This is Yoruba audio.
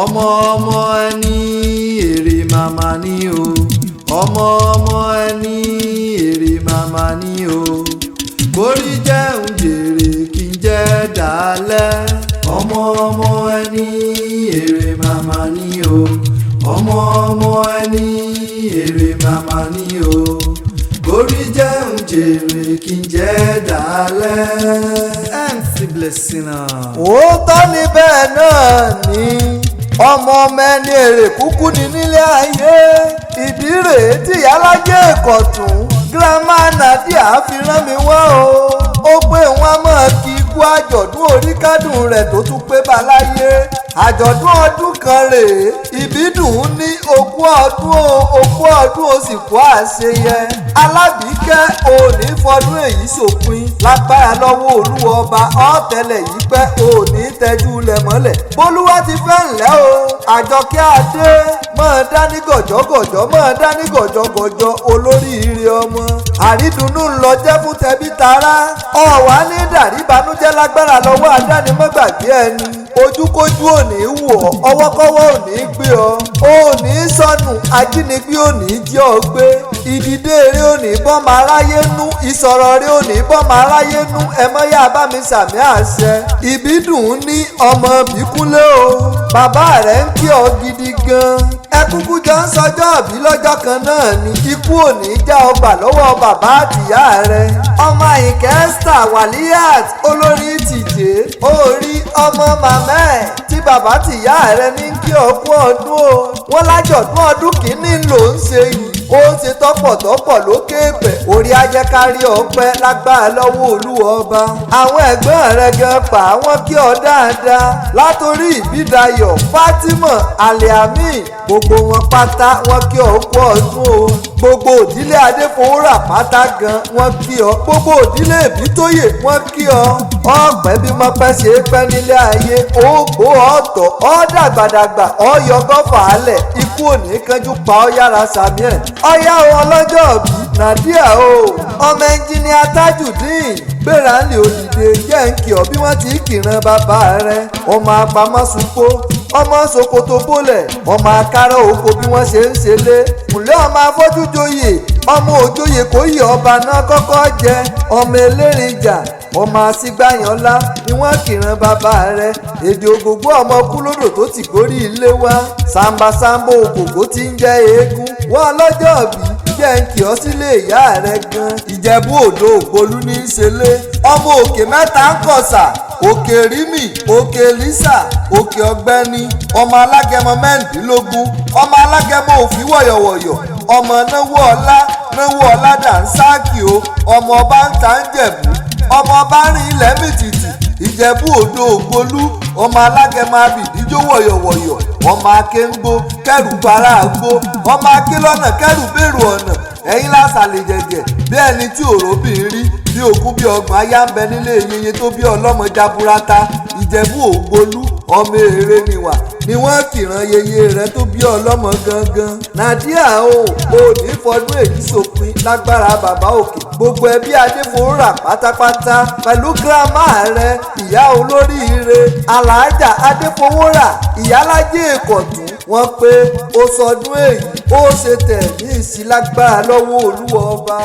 Ọmọ ọmọ ẹni èrè màmá ni o. Ọmọ ọmọ ẹni èrè màmá ni o. Kórí jẹun jèrè kí n jẹ́ dálẹ̀. Ọmọ ọmọ ẹni èrè màmá ni o. Ọmọ ọmọ ẹni èrè màmá ni o. Kórí jẹun jèrè kí n jẹ́ dálẹ̀. MC Blessing. Òótọ́ ni, bẹ́ẹ̀ náà ni, ọmọ ọmọ ẹni èrè kúkú ni nílé ayé. Ìdí rèé tí ìyálájẹ́ Ìkọ̀tún, Grandma Nadia, fi rán mi wá o. Ó pé wọn á máa kí ikú àjọ̀dún orí kádùn rẹ̀ tó tún pé baláyé. Àjọ̀dún ọdún kan rèé. Ìbídùn ní ogún ọdún o, ogún ọdún o sì kó àṣeyẹ. Alábìíkẹ́ òní fọdún èyí sòpin lágbára lọ́wọ́ Olúwa Ọba. Ọ̀tẹlẹ̀ yìí pẹ́ òní tẹ́jú lẹ̀ mọ́lẹ̀. Bólúwa ti fẹ́ ńlẹ́ o. Àjọkẹ́ Adé, máa dání gọ̀jọ́gọ̀jọ́, máa dání gọ̀jọ́gọ̀jọ́. Olóríire ọmọ àrídùnnú ńlọ jẹ́ fún tẹbí tará. Ọ̀wá ní dàrí ìbànújẹ́ lágbára lọ́wọ́ àdánimọ̀gbàgbé ẹni. Ojúkójú ò ní wù ọ́, ọwọ́kọ́wọ́ ò ní gbé ọ, ò ní sọnù, ajínigbé ò ní jí ọ gbé. Ìdìde eré ò ní bọ́mọ aráyé nú, ìsọ̀rọ̀ rẹ ò ní bọ́mọ aráyé nú. Ẹ mọ́ yá bá mi sàmì àṣẹ. Ìbídùn ní ọmọ bíkúnlé o, bàbá rẹ̀ ń kí ọ gidi gan. Ẹ kúkú jọ ń sọjọ́ òbí lọ́jọ́ kan náà ni. Ikú ò ní já ọgbà lọ́wọ́ bàbá àtìyá rẹ̀. Ọmọ Àyìnkẹ́ Esther Waliyat, olórí tìjẹ́ orí ọmọ màmá ẹ̀ tí bàbá tìyá rẹ̀ ní kí ọ kú ọdún o. Wọ́n lájọ̀dún ọdún kìíní ló ń ṣe yìí, ó ṣe tọ́pọ̀tọ́pọ̀ lókè pẹ̀. Orí ajẹ́kárí ọpẹ́ lágbára lọ́wọ́ Olúwa Ọba. Àwọn ẹ̀gbọ́n rẹ̀ gan pa wọ́n kí ọ dáadáa, látòrí Ìbídayọ̀, Fatima, Aliami, gbogbo wọn pátá wọn kí ọ kú ọdún o. Gbogbo òdílé Adéfowórà pátá gan wọn kí ọ. Gbogbo òdílé Ìbítóyè wọn kí ọ. Ọpẹ́ bí mọ́pẹ́ ṣe pẹ́ nílé ayé. Ó gbó ọ̀tọ̀, ọ dàgbàdàgbà, ọ yọ gọ́fà alẹ̀. Ikú òní kánjú pa ọ, yára sàmì ẹ̀. Ọyá o, ọlọ́jọ́ bí Nàdíà o, ọmọ ẹnjìnìà Tajudeen, gbéra ńlẹ̀, òdìdè jẹ́ ń kí ọ bí wọ́n ti kìran bàbá rẹ̀. Ọmọ apamọ́sùpó, ọmọ sokoto bólẹ̀, ọmọ akárọ̀ oko bí wọ́n ṣe ń ṣe lé kùlẹ̀, ọmọ afọ́jújoyè, ọmọ òjòyè kò yí ọba náà kọ́kọ́ jẹ, ọmọ elérinjà, ọmọ àsìgbàyànlá ni wọ́n kìran bàbá rẹ̀. Èdè ògògbó, ọmọ kúlódò tó ti gorí ilé wá, sàǹbàsàǹbà ògògbó ti ń jẹ́ eégún. Wọ́n lọ́jọ́ bí jẹ́ ń kì ọ́ sílé ìyá rẹ̀ gan. Ìjẹ̀bú Òdo Ògbólú ní í ṣe lé. Ọmọ òkè mẹ́ta ń kọ̀sà: òkè Rímì, òkè Lísà, òkè Ọ̀gbẹ́ni. Ọmọ alágẹmọ 16, ọmọ alágẹmọ òfin wọ̀yọ̀wọ̀yọ̀, ọmọ náwó ọlá, náwó ọlá dànsáàkì o. Ọmọ ọba ń ta ń jẹ̀bú, ọmọ ọba rìn ilẹ̀ mìtìtì. Ìjẹ̀bú Òdo Ògbólú, ọmọ alágẹmọ abìdíjó wọ̀yọ̀wọ̀yọ̀, ọmọ akéńgbó kẹrù para àgbo, ọmọ akélọ́nà kẹrù bèrò ọ̀nà. Ẹ̀yin lásàlẹ̀ jẹ̀jẹ̀ bí ẹni tí òróbìn rí bí 20 bí 30 aya ń bẹ nílé yeye tó bí ọlọ́mọ jaburata. Ìjẹ̀bú Ògbólú, ọmọ èrè niwà ni wọ́n kìran yeye rẹ tó bí ọlọ́mọ gangan. Nàdíà o, ò ní fọdún èyí sópin lágbára bàbá òkè. Gbogbo ẹbí Adéfowórà pátápátá pẹ̀lú gírámà rẹ, ìyá olóríire Aláàjà Adéfowórà, ìyálájẹ́ Èkọ̀tún, wọ́n pé ó sọdún èyí, ó ṣe tẹ̀mí ìsílágbára lọ́wọ́ Olúwa Ọba.